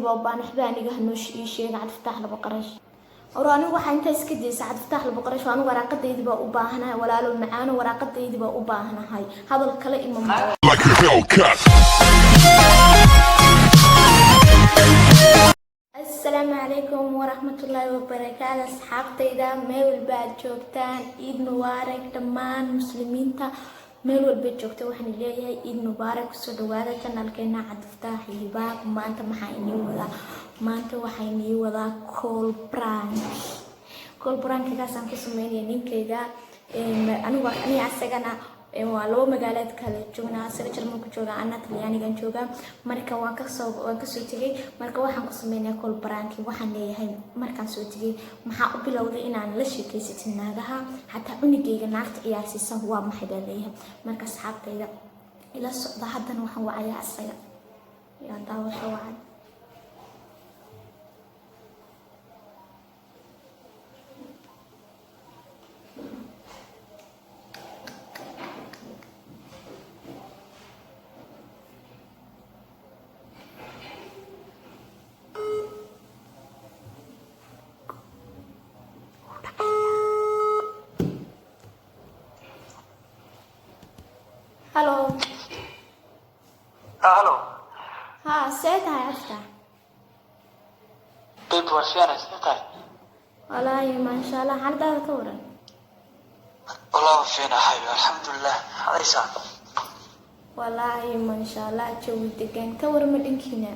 Waraaqadaydi baa u baahan. Waxba aniga hanoo ii sheega Cabdifataax laba qarash. Or anigu waxaa intaa iska daysa Cabdifataax laba qarash. Anigu waraaqadaydi baa u baahanahay, walaalo macaano, waraaqadaydi baa u baahanahay. Hadal kale ima maro. Like a Hellcat. Asalaamu calaykum waraxmatullaahi wabarakaatu, asxaabtayda meel walba aad joogtaan, ciid mubaarak. Dhammaan muslimiinta meel walba joogta waxaan leeyahay ciid mubaarak. Kusoo dhawaada channelkeena Cabdifataax iyo Baaq. Maanta maxaa inii wadaa? Maanta waxaa inii wadaa call prank. Call prankgaasaan ku sameynaya ninkayga. Anigu aniga asagana waa labo magaaleed kale joognaa. Asaga Jarmalku jooga, ana Talyaanigan jooga. Marka waan kasoo tegay. Marka waxaan ku sameynaya call pranki. Waxaan leeyahay, markaan soo tegay maxaa u bilowday inaan la sheekeysatid naagaha, xataa cunugayga naagta ciyaarsiisa, waa maxay baan leeyahay. Marka asxaabtayda ila socda. Haddana waxaan wacayaa asaga. Yaa daawasho wacan. Halo. Halo. Ha, see tahay, Cabdifatax? Babe, waa fiicanay, sidee tahay? Walaahi maasha Allah, xaaladaada ka waran? Wallah waa fiicanahay, alxamdulilah. Hadaysaa? Walaahi maasha Allah, jawi degan. Ka warama dhankiina?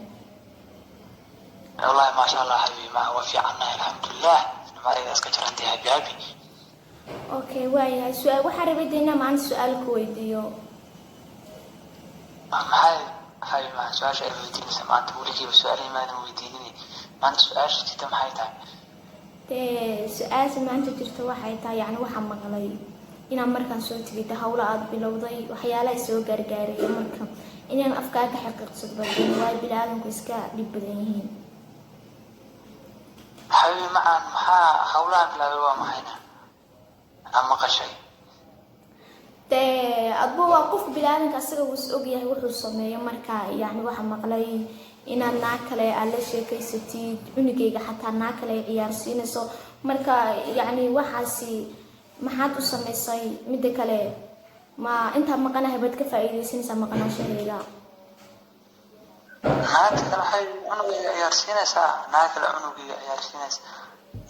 Wallahi maasha Allah, xabiibi, ma waa fiicannahay, alxamdulilah. Nimcadayda iska jirantay, happy happy. Okay, waayahay. Su-aal waxaa rabay dee inaan maanta su-aal ku weydiiyo. Maxay, xabiibi, ma su-aasha ay weydiinaysa maanta? Weligiiba su-aal imaadan weydiinin. Maanta su-aasha jirta maxay tahay? Dee su-aasha maanta jirta waxay tahay, yacni waxaa maqlay inaan markaan soo tegay de hawlo aada bilowday, waxyaalaha soo gaargaaraya. Marka inaan afkaa ka xaqiiqsado badan, waayo bini-aadanku iska dhib badan yihiin. Xabiibi macaan, maxaa hawlahan bilaabay? Waa maxayna aan maqashay? Dee adba waa qofka bini-aadanka, asaga wuu is ogyahay wuxuu sameeyo. Marka yacni waxaa maqlay inaad naag kale aad la sheekaysatid, cunugayga xataa naag kale ay ciyaarsiinayso. Marka yacni waxaasi maxaad u samaysay? Midda kale, ma intaa maqanahay baad ka faa'iidaysanaysaa maqnaanshahayga? Naagta kale xabiibi cunugayga ciyaarsiinaysaa, naag kale cunugayga ciyaarsiinaysa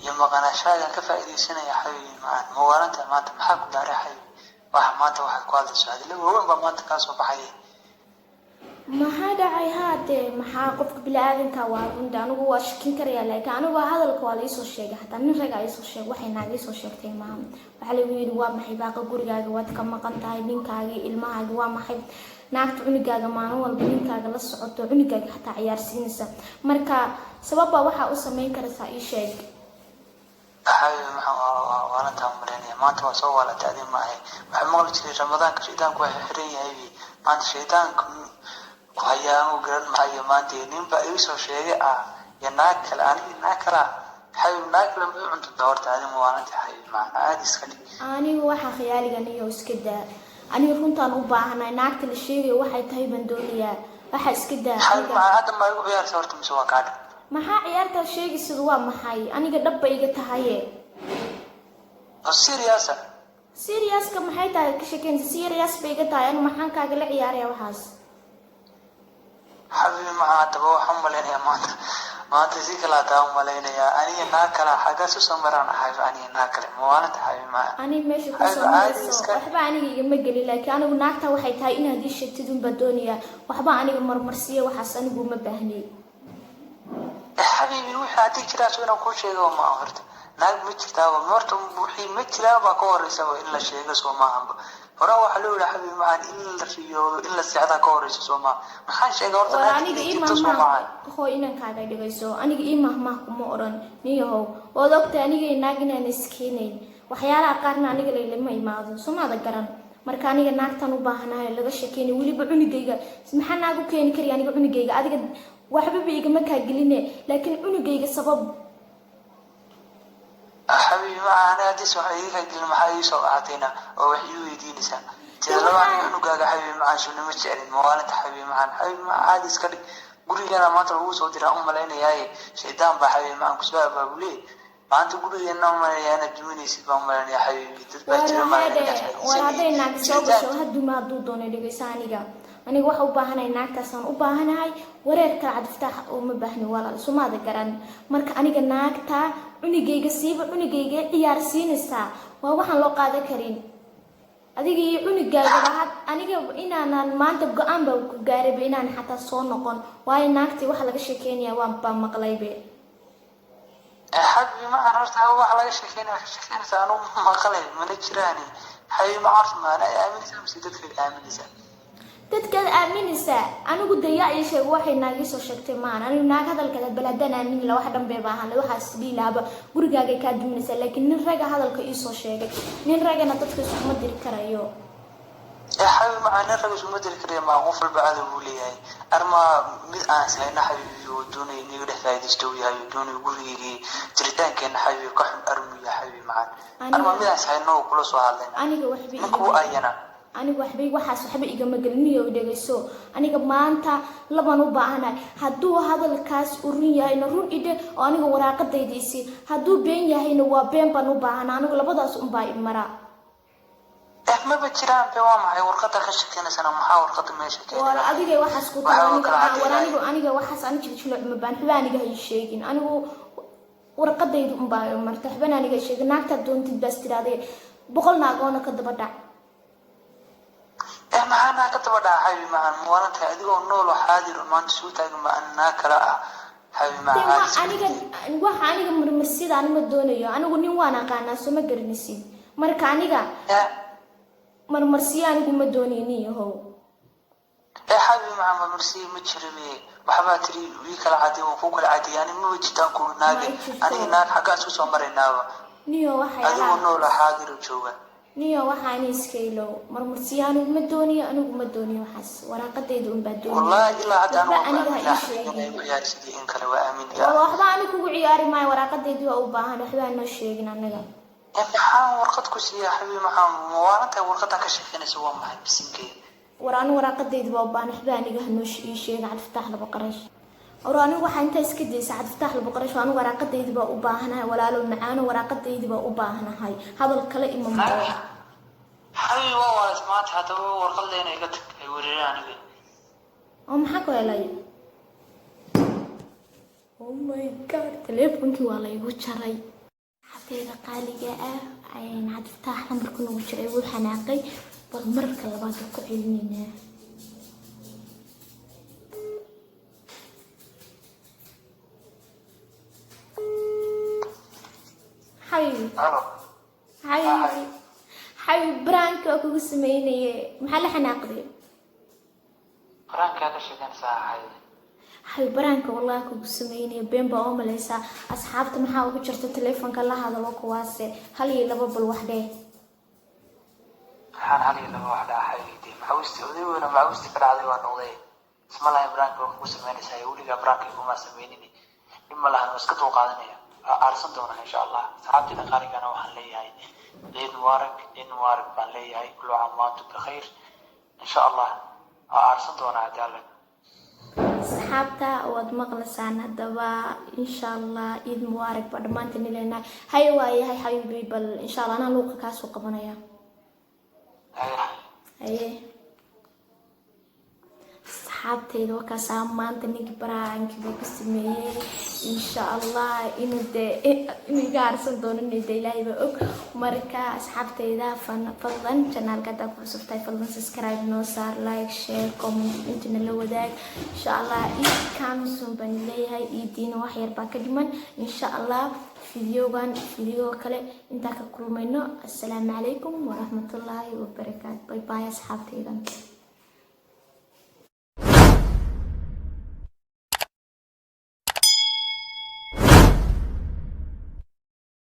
iyo maqnaashaagan ka faa'iidaysanaya? Xabiibi macaan, ma waalantahay maanta? Maxaa ku daaray, xabiibi? Waxa maanta waxaad ku hadlayso hadilo waaweyn baa maanta kaa soo baxaya. Maxaa dhacay? Haadee maxaa qofka bini-aadanka waa runde, anigu waa shakin karaya, laakiin anigu hadalka waa laisoo sheegay. Xataa nin raga iisoo sheegay, waxay naag iisoo sheegtay maaha. Waxaa lagu yidhi, waa maxay baaqa gurigaaga waad ka maqan tahay, ninkaagii, ilmahaagi, waa maxay naagta cunugaaga maalin walba ninkaaga la socoto, cunugaaga xataa ciyaarsiinaysa? Marka sababbaa waxaa u sameyn karaysaa, ii sheeg. Xabiibi maxaa, waa waalantaa malaynaya maanta, waa soo waalatay adi ma ahay. Waxaa maqli jiray Ramadaanka shaydaanku waa xiran yahay. Maanta shaydaanku ku hayaa anu garan maayo. Maanta nin baa iisoo sheegay ah iyo naag kale, aniga naag kalaa? Xabiib, naag kale ma i cuntada horta? Adi ma waalanta, xabiib macaan? Caadi iska dhig. Anigu waxaa khiyaaligan iyo iska daa. Aniga runtaan u baahanahay. Naagta la sheegayo waxay tahay baan doonayaa. Waxaa iska daa. Xabiib aniga macaan, hadda ma igu ciyaarsa horta mise waa kaa dhig? Maxaa ciyaartaad sheegaysid? Waa maxay? Aniga dhabba iga tahaye. Oo serious ah? Seriouska maxay tahay ka sheekeynaysa? Serious bay iga tahay. Anigu maxaan kaagala ciyaaraya waxaas? Xabiibi macaan, haddaba waxaan u malaynayaa maanta si kale hataa u malaynayaa. Aniga naag kale xaggaas usoo maraan ahay? Aniga naag kale ma waalanta, xabiib macaan? Aniga meesha kusoo Xabiib, caadi marayso iska waxba aniga igama gelin, laakiin anigu naagta waxay tahay inaad ii sheegtid unbaa doonayaa. Waxba aniga marmarsiya waxaas anigu ma baahnay. Xabiibi, wixii haddii jiraa soo inaan kuu sheego ma aha. Horta naag ma jirtaaba horta? Wixii ma jiraa baa ka horeysaba in la sheego, soo maahanba? Hore waxaa loo yihi, xabiibi macaan, in la riyoodo in la seexdaa ka horeysa, soo maaha? Maxaan sheegay horta? War naagta aniga inay ii jirto, soo mahmaah maahan? Hooy, inankaaga dhigayso. Aniga ii mahmaah kuma odhan niyahow. Waad ogtahay aniga iyo naag inaan iskeenayn. Waxyaalaha qaarna aniga laylama imaado, soo maada garan. Marka aniga naagtan u baahanahay laga sheekeynay, weliba cunugayga maxaa naag u keeni karaya? Aniga cunugayga adiga waxbaba igama kaa geline, laakiin cunugayga sabab. Xabiibi macaan, aniga haddii wax iiga kaa gelin, maxaa ii soo ahatayna oo wax ii weydiinaysaa? Sida Dee laba waxaa cunugaaga, xabiibi macaan, sunna ma jecelin. Mawaalinta, xabiibi macaan, xabiibi macaan, caadi iska dhig. Gurigana maanta lagu soo diraa u malaynayaaye, shaydaan baa, xabiibi macaan, kusoo abaabule. Maanta gurigeena u malaynayaa inaad duminaysid baan u malaynayaa, xabiibi. Dad baa jira. War war hadday naag soo gasho, haduma hadduu doono. Dhegeysa, aniga waxa u baahanahay naagtaasaan u baahanahay. Wareer kale, Cabdifataax, uma baahni, walaal, sumaada garan. Marka aniga naagta cunigayga siiba, cunigayga ciyaar siinaysaa, waa waxaan loo qaadan karin. Adiga iyo cunugaagaba had aniga inaanan maanta go-aan baa ku gaarayba inaan xataa soo noqon, waayo naagtii waxa laga sheekeynaya waan baa maqlaybe. Xabiibi macaan, horta waxa laga sheekeynaya ka sheekeynaysa anugu ma maqlay, mana jiraani, xabiibi macaan. Maana aaminaysaa mise dadka aaminaysaa? Dadkaad aaminaysaa. Anigu dayaa ii sheeg waxay naag ii soo sheegtay maahan. Anigu naag hadalkeeda bal haddaan aamini laha, wax dhan bay baahan, waxaas dhihi lahaaba gurigaagay kaa duminaysaa. Laakiin nin raga hadalka ii soo sheegay, nin ragana dadka iskuma diri karayo. Xabiibi macaan, nin rag isuma diri karaya maa. Qof walba cadow buu leeyahay. Armaa mid aan ishayna, xabiibi, oo doonaya inaga dhex faa'iidaysto uu yahay, oo doonaya gurigaygii jiritaankeena, xabiibi, ka xun armuu yahay, xabiibi macaan? Armaa mid aan ishayno oo kula soo hadlayna Aniga waxba ninka u ayana. Aniga waxba waxaas waxba igama geliniyo. Dhegayso, aniga maanta laban u baahanahay. Hadduu hadalkaas u run yahayna, run idhe oo aniga waraaqadayda isi. Hadduu been yahayna, waa been baan u baahana. Anigu labadaas unbaa i maraa. Maba jiraan be. Waa maxay warqada ka sheekeynaysana? Maxaa warqada meesha War keenay? Adiga waxaas ku Waxaa aniga kala war caddeynaya. Aniga waxaas ani jiljiloc ma baan. Waxba aniga ha ii sheegin. Anigu warqadaydu unbaa i marta. Waxbana aniga ha sheegin. Naagtaad doontid baas tirahdee, 100 naagoona ka daba dhac. Maxaa naa ka daba dhaca, xabiibi macaan? Muwaalantahay adigoo nool oo xaadir oo maanta soo taagan ma naa kala ah, xabiibi Dee macaan? wa aniga waxa aniga marmarsida ani ma doonayo. Anigu nin waan aqaanaa, soo ma garanaysid? Marka aniga marmarsiyo anigu ma doonayni, yahow. Xabiibi macaan, marmarsiyo ma jira be. Waxbaa tiri wii kala cadey oo kuu kala cadeeyay. Ani maba jirtaan kuuri naage. Ma jirto. Aniga naag xaggaa isku soo maraynaaba Niyo adigoo waxyaalaha nool oo xaadir oo jooga. Niyo, waxaan iska ilow. Marmarsiyo anigu ma doonayo, anigu ma doonayo waxaas. Waraaqadayda unbaa doonaya. Wallaahi ilaa hadda anigu Waxba waan ku aniga ha aamin ii lahaa, xabiibi, sheegin. inay ku ciyaarsidii in kale waa aamin War laa. Waxba ani kugu ciyaari maayo. Waraaqadaydi waa u baahan. Waxba ha noo sheegin aniga. Maxaan warqad ku siiya, xabiibi maxaa muwaalantahay? Warqadan ka sheekeynaysa waa maxay, bisinkeeda? War anigu waraaqadaydi waa u baahan. Waxba aniga ha noo ii sheegin, Cabdifataax laba qarash. War anigu waxaa intaa iska daysa, Cabdifataax laba qarash. Anigu waraaqadaydi baa u baahanahay, walaalo macaano. Waraaqadaydi baa u baahanahay. Hadal kale ima maro. Xabiibi, waa waalas maanta. Haddaba warqad leena iga tag, ay wereereen aniga. Oo maxaa ku helay? Oh my God, teleefonkii waa laygu jaray. Xabtayda qaaliga ah, Cabdifataax lambarku nagu jiray wuu xanaaqay. Bal marka labaad waa ku celinaynaa. Xabiibi. Halo. Xabiibi, xabiibi, prank waa kugu sameynaye, maxaa la xanaaqday? Prankaa ka sheekanaysaa, xabiibi? Xabiib, pranka wallahi kugu sameynaya, been baa oo maleysaa. Asxaabta maxaa ugu jirta teleefonka la hadalo kuwaase hal iyo laba bal wax dheh. Maxaan hal iyo laba wax dhaca, xabiibi? Dee maxawusti oday weyna maxawusti ka dhacday waa noqday. Isma lahayn pranka waa kugu sameynaysaa. Weligaa pranka iguma sameynini. Dhib ma lahan, waa iska dulqaadanaya, waa aarsan doonaa insha Allah. Asxaabtayda qaaligana waxaan leeyahay ciid mubaarak, ciid mubaarak baan leeyahay. Kullu caam wa antum bikhayr, insha Allah. Waa aarsan doonaa haddii Alle. Asxaabta waad maqlaysaan. Haddaba insha Allah ciid mubaarak baa dhammaantiin ileenahay. Hay, waayahay xabiibi, bal insha Allah anaa luuqa kaasoo qabanaya. Haya. Haye asxaabtayda, wakaasaa maanta ninkii pranki buu ku sameeyey. Insha Allah inuu dee inuu iga aarsan doono de Ilaahay baa og. Marka asxaabtayda, fadlan channelka haddaa ku cusub tahay, fadlan subscribe noo saar, like, share, comment intana la wadaag. Insha Allah iid kamsun baan leeyahay. Iidiina wax yar baa ka dhiman. Insha Allah videogan video kale intaa ka kulmayno, assalaamu calaykum waraxmatullaahi wabarakaatu. Bye bye, asxaabtayda.